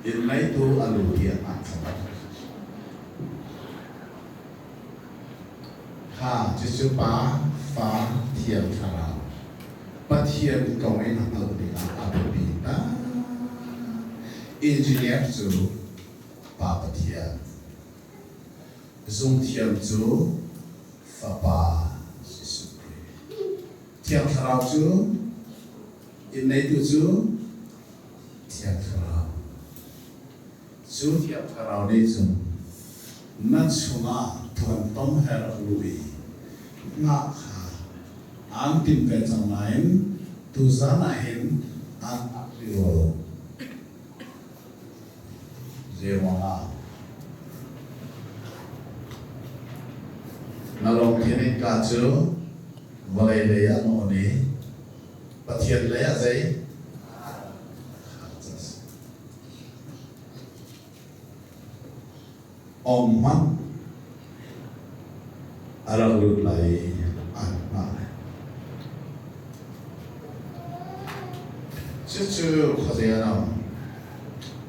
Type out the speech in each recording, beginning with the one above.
Inn ngeitu a lu hi a hngah cang. Kha cucu Pa, Fa, Thiang Thlarau Pathian kong in a hngalh dingah a biapi tak. Engineer cu Pa Pathian, zungthiam cu Fapa Jesuh Khrih. Thiang Thlarau cu inn neitu cu Thiang Thlarau. Cu Thiang Thlarau nih cun nan chungah ṭuantom he rak luh i ngah kha aan timh ve cang nain tuzan ah hin aan hngak rih rua lo. Zeiruangah? Na lungthin innka cu vawlei lei ah na on i Pathian lei ah zei? Ong hmanh a rak lut lai i an hngah lai. Cucu khuazei ah um?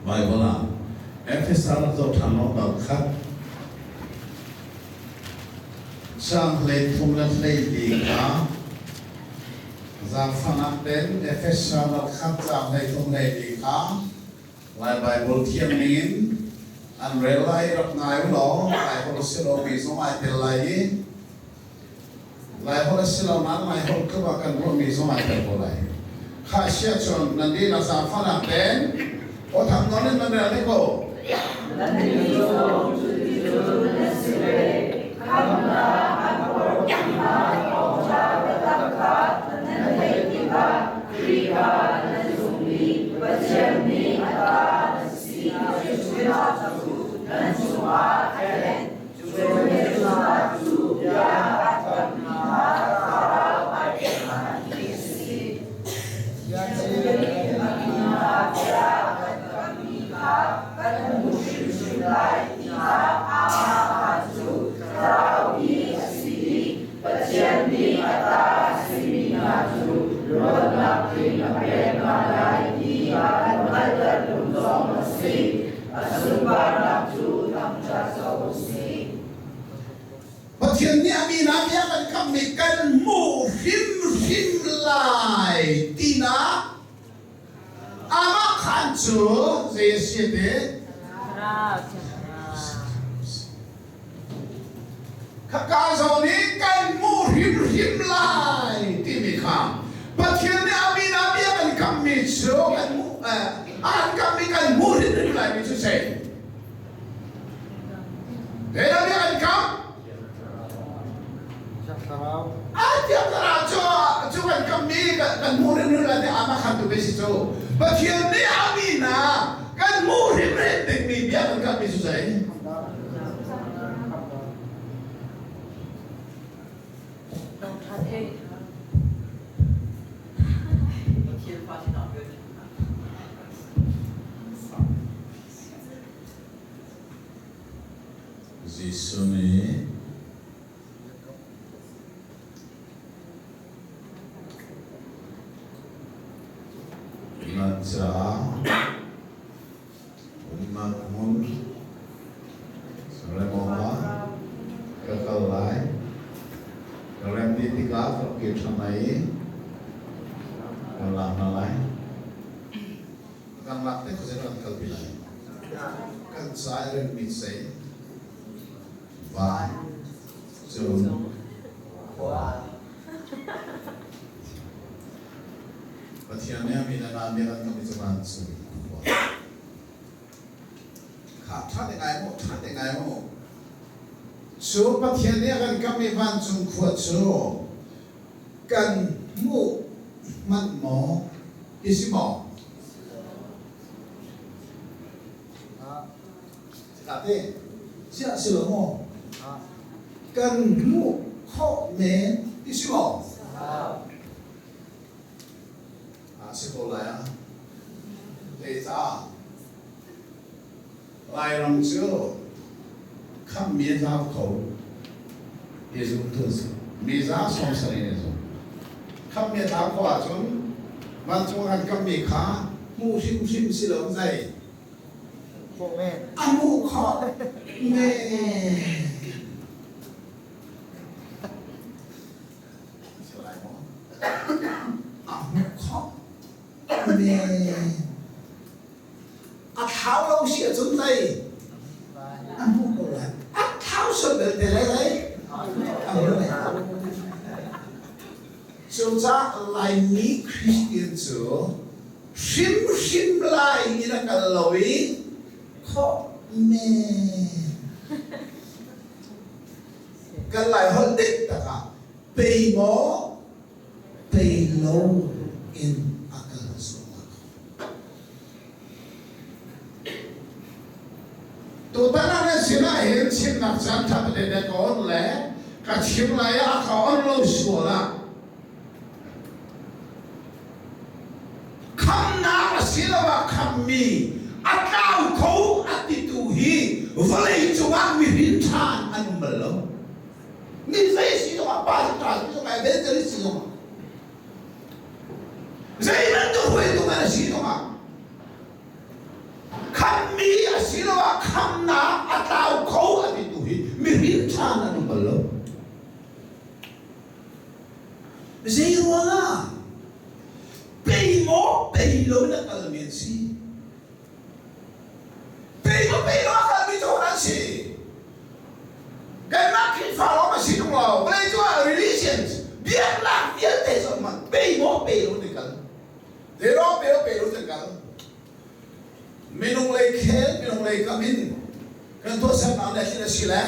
Baibal ah Efesa rak zoh ṭhan law dal khat caang 33 le kha zaangfahnak tein Efesa dal khat caang 33 kha Lai Baibal thiam ningin an rel lai rak ngai u law Laiholh a si lomi zong ai tel lai i Laiholh a si lo nain Laiholh tluk ah kan ruahmi zong ai tel ko lai. Kha sia cun nan dihlak zaangfahnak tein aw thang nawn in nan rel dih ko. Nannih zong cuticun nan si ve. Khamhnak an phorhmi hna thawngṭha biatak kha nan theih tikah Khrih kha nan zumh i Pathian nih a ta nan si hrimhrimnak cu nan cungah a thlen. Cu hmelchunhnak cu bia a kammi hna thlarau ai peknak hi a si. Pathian nih a mi hna bia a kan kammi kha kan hmu hrimhrim lai tinak aamahkhan cu thlarau hi a si i Pathian nih a ta a simi hna cu luatnak tling a pek hna lai ti a kan hngalhtertu zong a si. A sunparnak cu thangṭhat ko u sih. Pathian nih a mi hna bia kan kammi kan hmuh hrimhrim lai tinak amah khan cu zei a si te? Khaka zawn i kan hmuh hrimhrim lai timi kha Pathian nih a min ah bia kan kammi cu kan hmuh an kammi kan hmuh hrimhrim lai mi cu sei. Zeidah bia kan kam? A Thiang Thlarau cu cu kan kammi kan hmuh hrimhrim lai ti amah khan tu bia si cu. Pathian nih a min ah kan hmuh hrimhrim dingmi bia kan kammi cu zei? Jesuh nih nan caah Umnak hmun rem awkah ka kal lai. Ka rem dih tikah ka kir ṭhan lai i kan lak hna lai. Kan lak te khuazei kan kalpi lai. Kan ca i remmi sei van cung khua. Pathian nih a min a ngan bia kan kamh i cu vancung khua. Kha ṭha te ngai maw, ṭha te ngai maw. Cu Pathian nih a kan kamh i vancung khua cu kan hmuh hmanh maw, ti si maw? Ate, siah si lo maw? Kan hmuh khawh men ti si maw? A si ko lai ah. Zeicah? Lairam cu khamhmi a tlau kho ti zumtu an si. Mi za 70 nih zum. Khamhmi a tlau kho ahcun vancung ah kan kamhmi kha hmuh hrimhrim si lo zei. A hmuh khawh men. A hmuh khawh men. A thau lo si ahcun zei a hmuh ko lai. A thau sual belte lai lai a hmu lai. Cucaah Laimi Christian cu hrimhrim lai in a kal lo i khawh men. Kan Lai holh dik tak ah pei maw pei lo in a kal sual. Tutan ah nan sinah hin chimnak caan ṭha tete na ka on le ka chim lai ah a ka on lo sual ah khamnak asiloah khammi a tlau kho a titu hi vawlei cungah mihrin ṭhan an um bal lo. Mi zei si zongah pa si ṭha si zongah evangelist si zongah zei bantuk hruaitu ngan a si zongah khammi asiloah khamnak a tlau kho a titu hi mihrin ṭhan an um bal lo. Zei ruangah pei maw pei lo in a kalmi an si? Pei maw pei lo a kalmi cu an si? Kanmah Khrihfa lawng a si tung lo. Vawlei cungah religions biaknak vialte zong man pei maw pei lo in kal. Zero pei lo pei lo in kal. Minung lei khel, minung lei kam in kan tuahsernak le thil a si le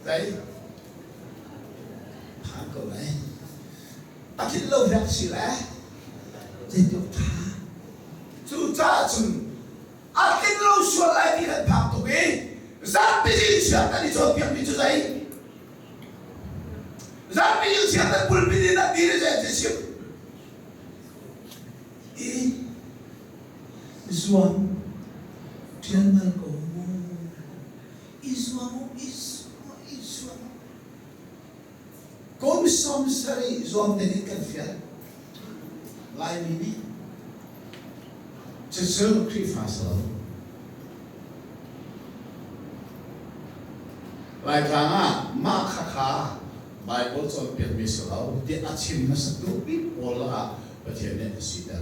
Zei? Phan ko lai. A tlinh lo hlek si le zeitluk ṭha. Cucaah cun a tlin lo sual lai ti kan phak tuk i zapi zingchiat kan i cawnpiakmi cu zei? Zapi zingchiat kan pulpit in an dir i zei an chim? I zuam ṭialmal ko mu. I zuam u, i zuam u, i zuam u. Kum 70 zuam ding in kan fial. Laimi nih cucu Khrihfa si lo. Laitlang ah mah khakha Bible cawnpiakmi si lo tiah a chim hmasatu bik pawl lakah Pathian nih a siter.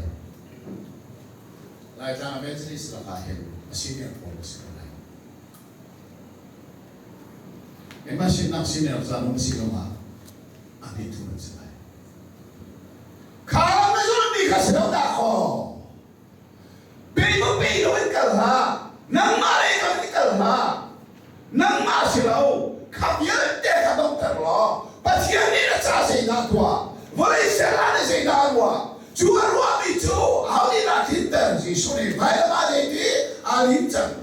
Laitlang evangelist lakah hin a senior pawl a si ko lai. Keimah sinnak senior caan um si lawngah a ti thu an si lai. Kha lam na zulmi kha si lo dah kaw. Pe bu pe lo in kal hlah. Nangmah lei kam in kal hlah. Nangmah si lo. Kha vialte kha donghter law Pathian nih na ca zeidah tuah? Vawlei ser ah nih zeidah a ruah? Cu a ruahmi cu aho nih dah tlinter? Jesuh nih vailam ah zeiti aa lim cang.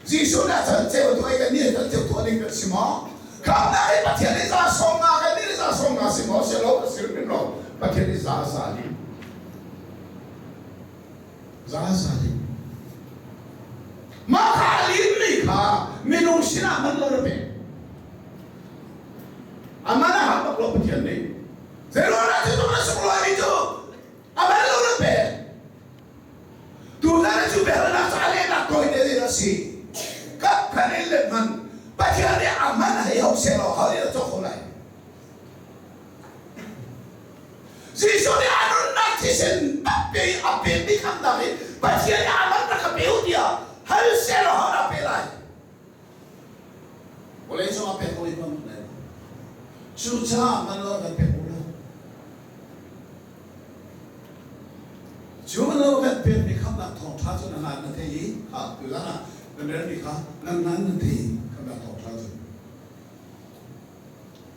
Jesuh nih a can ceu tuah i kan nih kan ceu tuah ding kan si maw? Khamnak hi Pathian nih za sawm nga kan nih za sawm nga si maw? Si lo, si rim lo. Pathian nih za za lim. Za za lim. Mah kha a limmi kha minung sinah man lo na pek. A man a hak bak lo Pathian nih. Zeiruangah cu na sunglawi mi cu a man lo na pek. Tuzan cu biahalnak cu a lehnak tawite in a si. Kap khan in let man Pathian nih a man hei ho seh law ho nih a cawk ko lai. Jesuh nih a nunnak thisen a pe a pekmi khamnak hi Pathian nih a man rak ka pe u tiah hal seh law ho dah pe lai. Vawlei cung a pek ko i man lai. Cucaah man lo kan pek u lo. Cu lo kan pekmi khamnak thawngṭha cu na ngan na thei i kha tuzan ah kan relmi kha na ngan na thei khamnak thawngṭha cu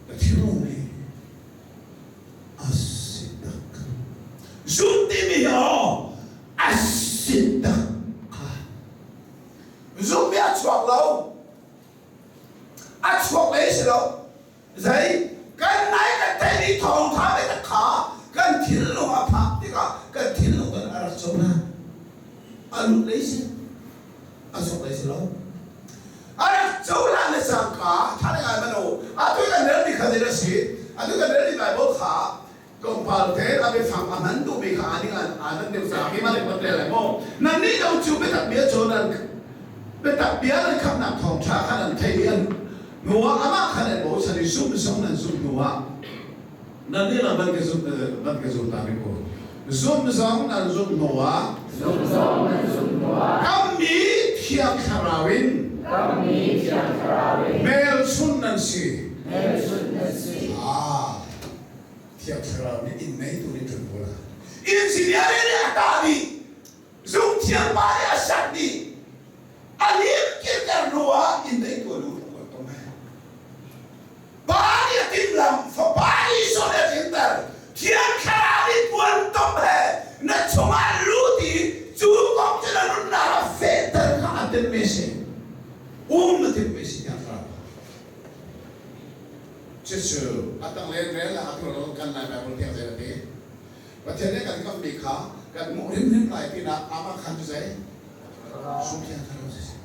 na thinlung nih a si tak. Zumh timi hi aw a si tak kha zumh a chuak lo a chuak lei si lo zei kan nai kan theihmi thawngtha ve tak kha kan thinlung a phak tikah kan thinlung kan a rak cohlan a lut lei si a chuak lei si lo a rak cohlan le cangka tha ngai mano atu kan relmi kha zei a si atu kan relmi Bible kha tlawmpal te a biafang a hman duhmi kha aa ning aa nan deuh caah keimah nih kan rel lai maw nannih lo cu biatak bia cu nan Biatak bia nan khamhnak thawngṭha kha nan theih i an hnuah amah kha nan bochan i zumh zong nan zumh hnuah nannih lang van ka zumh van ka zum ta mi ku zumh zong nan zumh hnuah zumh zong nan zumh hnuah kammi Thiang Thlarau in kammi Thiang Thlarau in hmelchunh nan si. Hmelchunh nan si. Ah, Thiang Thlarau nih inn ngeitu nih ṭun ko la. Engineer nih a tah dih. Zungthiam pa nih a sak dih. A lim kirter hnu ah inn ngeitu a lu rak tong he. Pa nih a timhlamh, Fapa Jesuh nih a tlinter. Thiang Thlarau nih puan tom he na chungah lut i cu kong cu na nunnak ah fehter kha a timhmi a si. Um na timhmi a si Thiang Thlarau. Cucu a tanglei rel ah a tu lo kan Lai Bible tiang zei a ti. Pathian nih kan kammi kha kan hmuh hrimhrim lai pinah amah khan cu zei? Sung Thiang Thlarau si.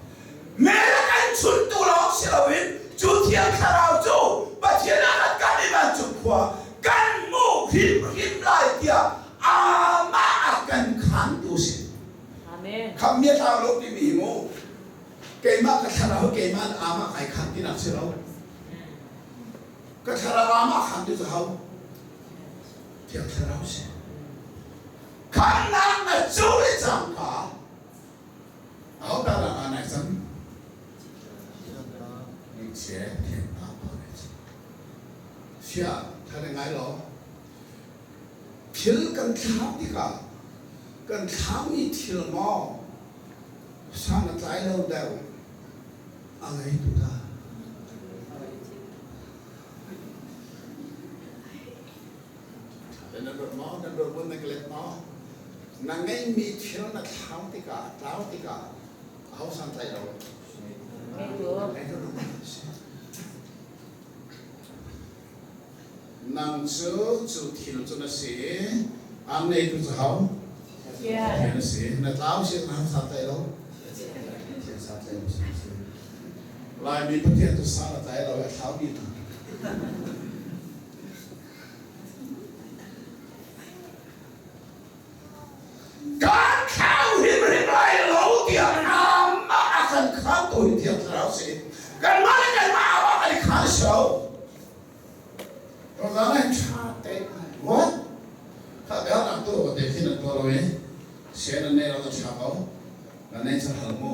Mel a kan chuntu lawng si loin cu Thiang Thlarau cu Pathian ah kan kam i vancung khua kan hmuh hrimhrim lai tiah amah a kan khantu si. Amen. Khammi a tlau lo timi hi mu keimah ka thlarau keimah amah kai khan tinak si lo. Ka thlarau amah khan ti cu hau. Thiang Thlarau si. Khamnak na cu le cangka Aho ta dah aa nai cang? Ngakchia thiang pa pa nai cang. Sia thare ngai lo. Thil kan thlau tikah kan thlaumi thil maw san a tlai lo deuh a ngeitu ta. Nan ruat maw? Nan ruat mun na ka let maw? Na ngeihmi thil na thlau tikah, tlau tikah aho san tlai lo? Ngeitu. Nang cu cu thil cu na si i ang neitu cu ho? Pathian. Na si. Na tlau si na san tlai lo? Pathian san tlai lo si. Laimi Pathian cu san a tlai lo i a thlau dih hna. Kan thlau hrimhrim lai lo tiah amah a kan khantu hi Thiang Thlarau si. Kanmah le kanmah amah kan i khan si lo. Ramzan ah ṭha te ruat. Kha bia nak tu ka te khin an tuah lo i sian an nei lo na ṭha ko. Na nei cu hal mu.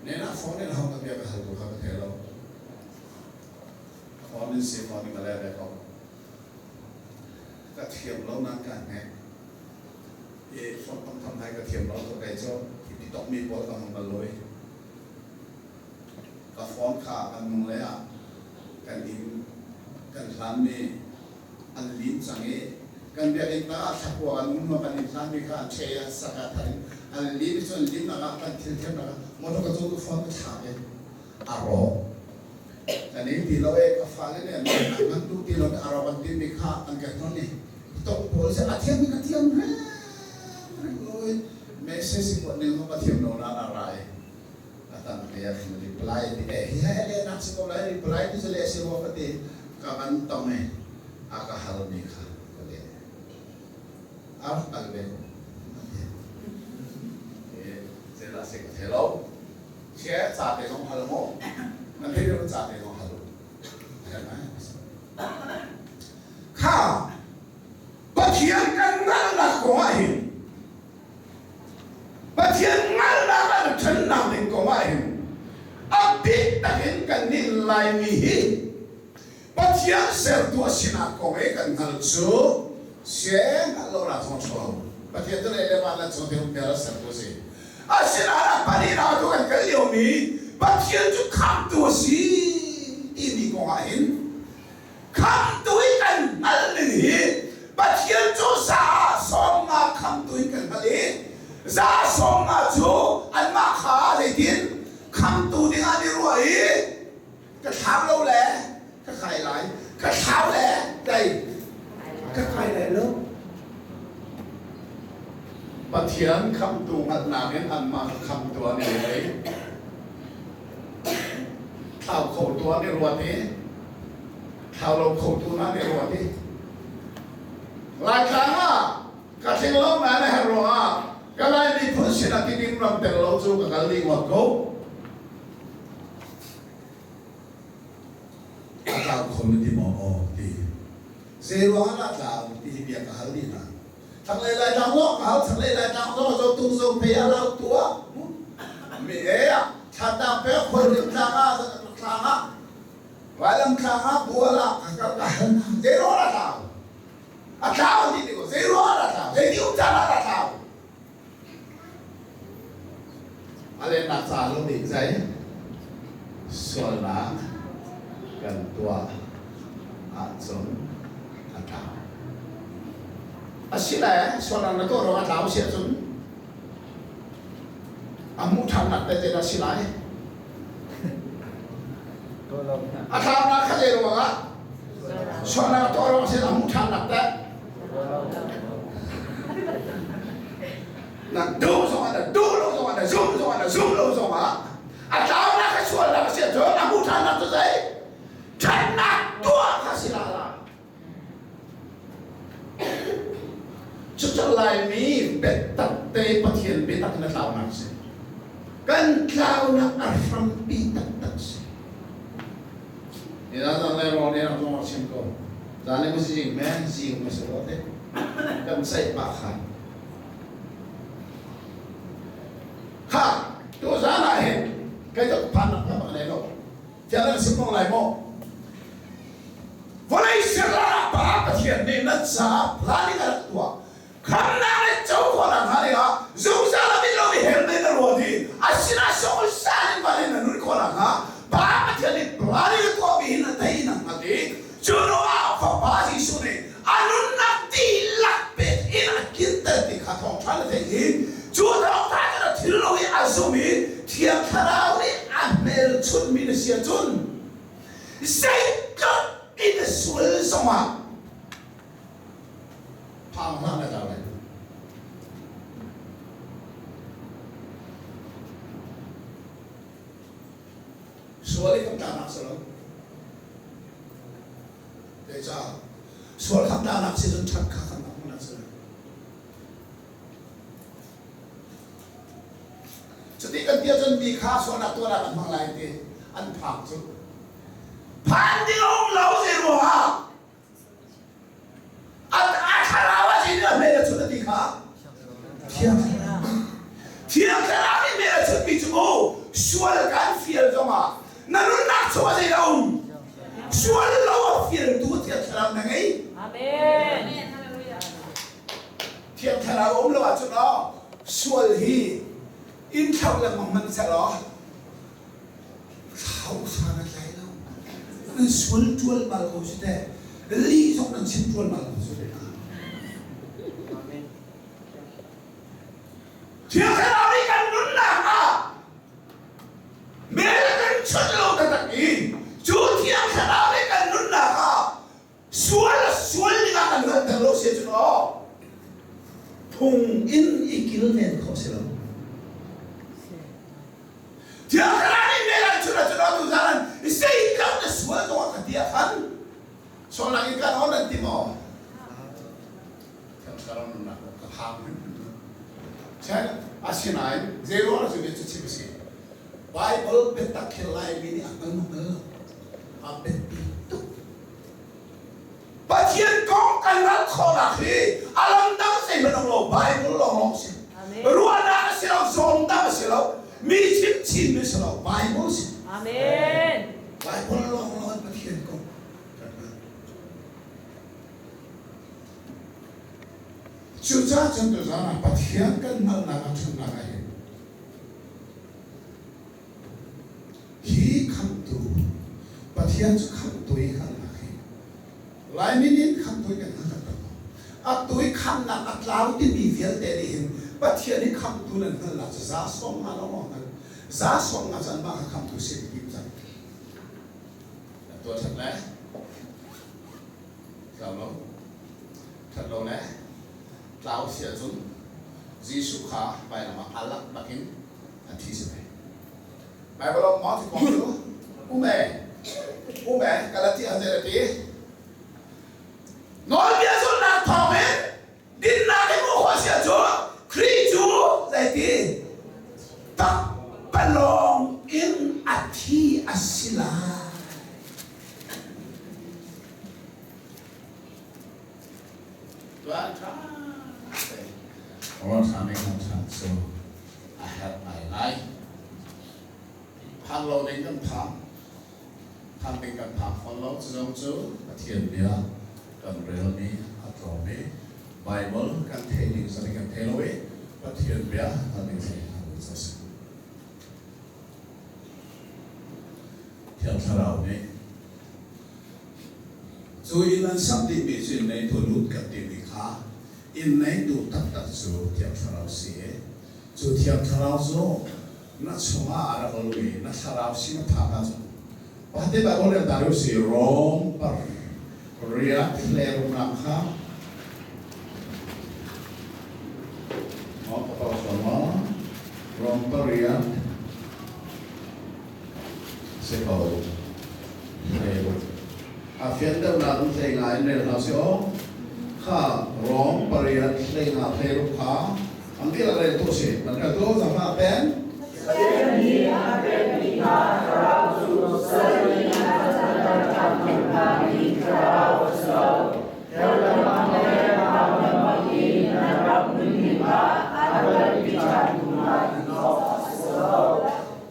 Ne na phone in ho ka bia ka hal ko kha ka thei lo. Phone in si phone in ka le ve ko. Ka thiam lo nan ka hnek. I phone tong tham hai ka thiam lo to kai cu i tok mi pawl ka hmang bal lo i. Ka phone kha kan nung le ah kan inn kan hlan mi an lin cang i kan biakinn tang ah thlakua kan um kan inn hlan mi kha an che an sak ah than in an lin i cun lin nak ah kan thil thiam nak ah motor ka cung phone ka thlak i a rawk kan in ti lo e ka fale nih an nan duh ti lo a rawk an ti mi kha an kan ton i tok pawl se a thiam mi ka thiam reng reng lo i message kuat ning ka thiam lo na na rai atan te ah khin reply ti eh hi he le nak si ko lai reply ti cu le si rua ka ti ka van tong i a ka hal mi kha ka le a rak kal ve ko zeidah si ka thei lo che ca te zong hal mu na thei lo ca te zong hal Kha Pathian kan ngalnak kong ah hin Pathian hngalhnak ah ṭhannak ding kong ah hin a bik takin kannih Laimi hi Pathian sertu a sinak kong i kan hngalh cu siang hngalh lo nak zong a ṭha lo. Pathian cu lei le van le cung te bia sertu a si. Asinain a pahnihnak cu kan kal liomi Pathian cu khamtu a si timi kong ah hin Khamtu i kan hngalh ning hi Pathian cu za 50 khamtu in kan hngalh i za 50 cu anmah kha zeitin khamtu ding ah an i ruah i ka thlau lo le ka kai lai ka thlau le dai ka kai lai lo. Pathian khamtu hngalhnak in anmah khamtu an i ruah i thlau khotu an i ruat i thlau lo khotu an i ruat i Laitlang ah ka tling lo na na herh ruangah ka Lai miphun sinah Tidim ram tel lo cu ka kal dih ngawt ko. maw ti. Zei ruangah dah tlau ti hi bia ka hal dih hna. Thlanglei Laitlang zong ka hal, thlanglei Laitlang zong zo tung zo phei a lau tua. Mi e ah thlatang pe khualrim tlang ah tlang ah vailam tlang ah bual ah ka ka hal hna. Zei ruangah dah tlau? A tlau ti ti ko. Zei ruangah dah tlau? Zei ti um caan ah dah tlau? A lehnak ca lo nih zei sualnak kan tuah ahcun a tlau. Asile sualnak na tuah ruang a tlau si ahcun a hmuh ṭhannak te zeidah si lai? A tlaunak kha zei ruangah? Sualnak a tuah ruang sin a hmuh ṭhannak teh? Na duh zongah na duh lo zongah na zum zongah na zum lo zongah a tlaunak a sualnak a si ahcun a hmuh ṭhannak cu zei? Ṭhatnak tuah kha si la la. Cucu Laimi biatak te Pathian biatak na tlaunak si. Kan tlaunak a hrampi taktak si. Ni na zang le ro ne rak zong chim ko. Zan le si jing men zing ma si ro te. Kan saih pa khan. Kha tu zan ah hin kai tok phan nak ka ne lo. Tiah nan sim ko lai maw? Vawlei serah pa Pathian nih nan caah planning a rak tuah. Khamnak le cohlan hna dingah zungzal a mit lomi hell nih na ruat i a sinah zungzal in van in na nun khawh nakhnga Pa Pathian nih planning a tuahmi hi na thei na hngalh i cu hnuah Fapa Jesuh nih a nunnak dihlak pek in a kinter ti kha thawngṭha na theih i cu thawngṭha cu na thil lo i a zum i Thiang Thlarau nih a hmelchunhmi na si ahcun zeitluk in na sual zongah phang hlah na tlau lai. Sual i kan tlaknak si lo. Zeicah? Sual kha tlaknak si cun ṭhat kha kan hmuhnak si lo. Cuti kan ti ahcun mi kha sualnak tuahnak an hmang lai ti an phang cu. Phan ding a um lo zei ruangah a thlarau a sin a hmel a chut a ti kha Thiang Thlarau Thiang Thlarau nih hmel a chutmi cu mu sual kan fial zongah na nunnak chungah zei a um sual lo a fialtu Thiang Thlarau na ngei Amen. Thiang Thlarau um lo ahcun aw sual hi in thlauh lengmang hmanh seh law thlau san a tlai lo nan sual ṭual bal ko si teh lih zong nan chim ṭual bal ko si teh Thiang Thlarau nih kan nunnak ah mel kan chunh lo taktak i cu Thiang Thlarau nih kan nunnak ah sual sual dingah kan hngalhter lo si cun aw phung in i kilven khawh si lo Thiang Thlarau nih mel an chun ahcun aw tuzaan an zeitluk na sual zongah ka ti ah khan sualnak in kan on an ti maw Thiang Thlarau nunnak ka phang hrim asinain zei ruang cu cu chim a si Bible biatak hi Laimi nih a hngal ma hngal lo a biapi tuk Pathian kong kan hngalh khawhnak hi a lam dang zeihmanh um lo Bible lawnglawng si ruahnak a si lo zawngdang a si lo mi chimchin mi si lo Bible si Amen. Bible lawnglawng in Pathian kong kan hngalh Cucaah cun tuzaan ah Pathian kan hngalhnak a ṭhatnak ah hin Hi khamhtu Pathian cu khamhtu i hngalhnak hi Laimi nih khamhtu i kan hngal taktak lo. Atu i khamhnak a tlau timi vialte nih hin Pathian i khamhtu nan hngalhnak cu za sawm nga lawng hngal. Za sawm nga cu anmah kha khamhtu si an tim cang. Nan tuah ṭhat le tlau lo ṭhat lo le tlau si ahcun Jesuh kha vailam ah a lak bakin a thi si ve. Bible ah maw ti kong cu um e um e Galati ah zei a ti nawlbia zulhnak thawngin dinnak in hmuh khawh si ahcun Khrih cu zeiti pakpalawng in a thi a si lai. Ralṭha nih kan ṭhan cu a herh ngaingai. Phan lo ding kan phang. Phan ding kan phang fawn lo. Cu zong cu Pathian bia kan relmi a tlawm i Bible kan theih ning zong kan thei lo i Pathian bia kan i thei hna lo cu a si. Thiang Thlarau nih cu inn an sak dihmi cu inn neitu lut kan timi kha inn neitu taktak cu Thiang Thlarau si i cu Thiang Thlarau cu na chungah a rak lu i na thlarau sin a phak ahcun pakhat te Bible rel ta rih usih Rom par riat hleiruknak kha maw ka pau sual maw Rom pariat si ko hleiruk a fian deuhnak in hlei nga in rel hna si aw kha Rom pariat hlei nga hleiruk kha an dihlak rel tu si nan rel tu zangah pen Pathian nih a pekmi hna thlarau cu sal in a canter ṭhantu hna i thlarau a si lo. Her lengmang le hau lengmang in nan rak nunning ah a kalpi ṭhantu hna ti awk a si lo.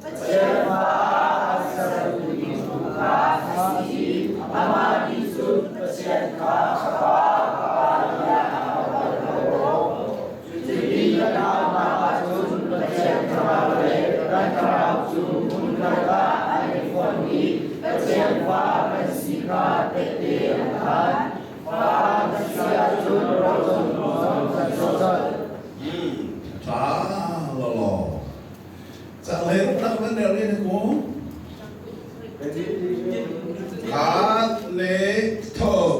Pathian fa ah a sertu ding tu kha a si i amah nih cun Pathian kha ka Pa, ka Pa tiah a auh ko. Cuti kan auhnak ahcun Pathian Thlarau le kan thlarau cu hmunkhat ah an i fonh i Pathian fa kan si kha tehte an khaan. Fa kan si ahcun rocung zong kan co. Ṭha lawlaw. Cahlei ruknak van rel ni na ku. Khat le thum.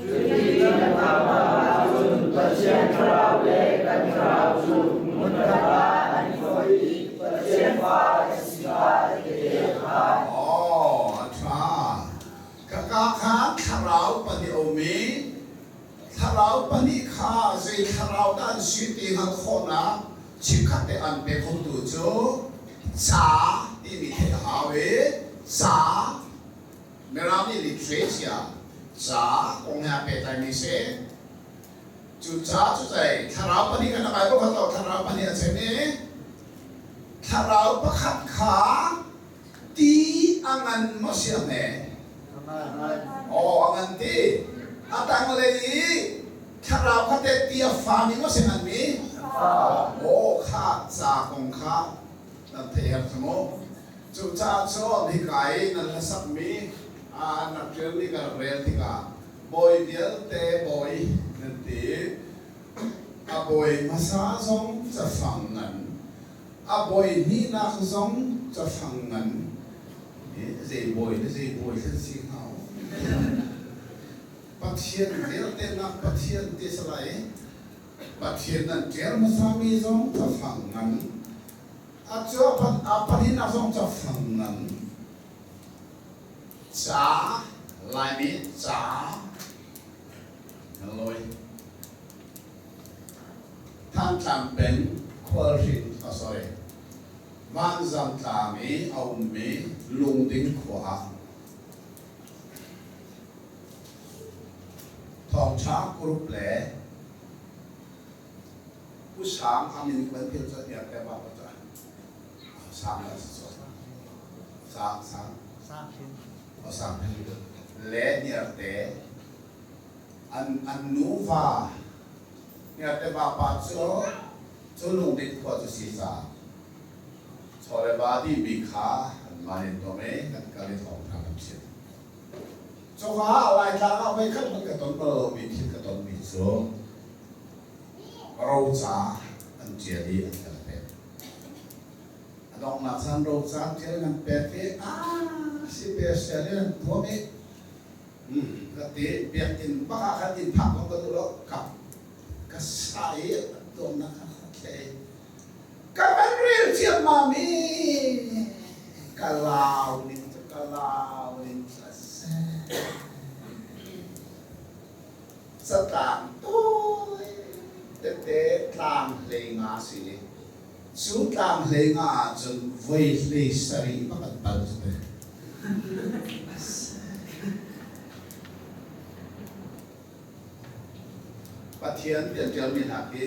Cuti kan auhnak ahcun Pathian Thlarau le kan thlarau cu hmunkhat ah an i fonh i Pathian fa kan si kha tehte an khaan. Aw, a ṭha. Ka ka kha thlarau pahnih a um i thlarau pahnih kha zei thlarau dah an si ti hngalh khawhnak chikkhat te an pe khotu cu ca timi theih a hau i ca Mirang nih literature ca kong he aa pehtlaimi si. Cu ca cu zei thlarau pahnih kan rak ai pakhat lo thlarau pahnih a chim i thlarau pakhat kha ti a ngan maw si a hme? Aw a ngan ti. A tanglei i thlarau kha teh ti a fami maw si nganmi? Aw kha ca kong kha nan theih her cu mu. Cucaah cun hika i nan hlasakmi an rak ṭialmi ka rak rel tikah bawi vialte bawi nan ti. A bawi hmasa zong cafang ngan, a bawi hnihnak zong cafang ngan. Zei bawi le zei bawi hlan si hnga u. Pathian vialte nak Pathian ti si lai. Pathian nan ṭial hmasami zong cafang ngan, A cu a pahnihnak zong cu fang ngan. Ca Laimi ca nan lawi. Thantlang peng Khualhring oh sorry Vanzang tlang i a ummi Lungding khua ah Thawngṭha group le Pu Sang a min kan phil cu iar te ba pa Sang la si cu Sang Sang o Sang le niar te an an nuva niar te ba pa cu cu lungdit khua cu si ca chawle ba di mi kha an man in tom e kan kal i thawng tha kan chim Cuka Laitlang ah voikhat hmanh ka ton bal lomi thil ka tonmi cu roca an ṭial i an kan pek. A donghnak caan roca an ṭial in an pek i ah si pe sian in an tuam i ka ti biakinn bak ah khan inn phak zong ka duh lo ka ka sa i an tuamnak kha ka thle ka van rel ciammam i ka lau ning cu ka lau ning cu a seh Catlang tawi tete tlang hlei nga a si i cu tlang hlei nga ahcun voi hlei sarih bak an pal cu te. Pathian bia ṭialmi hna khi.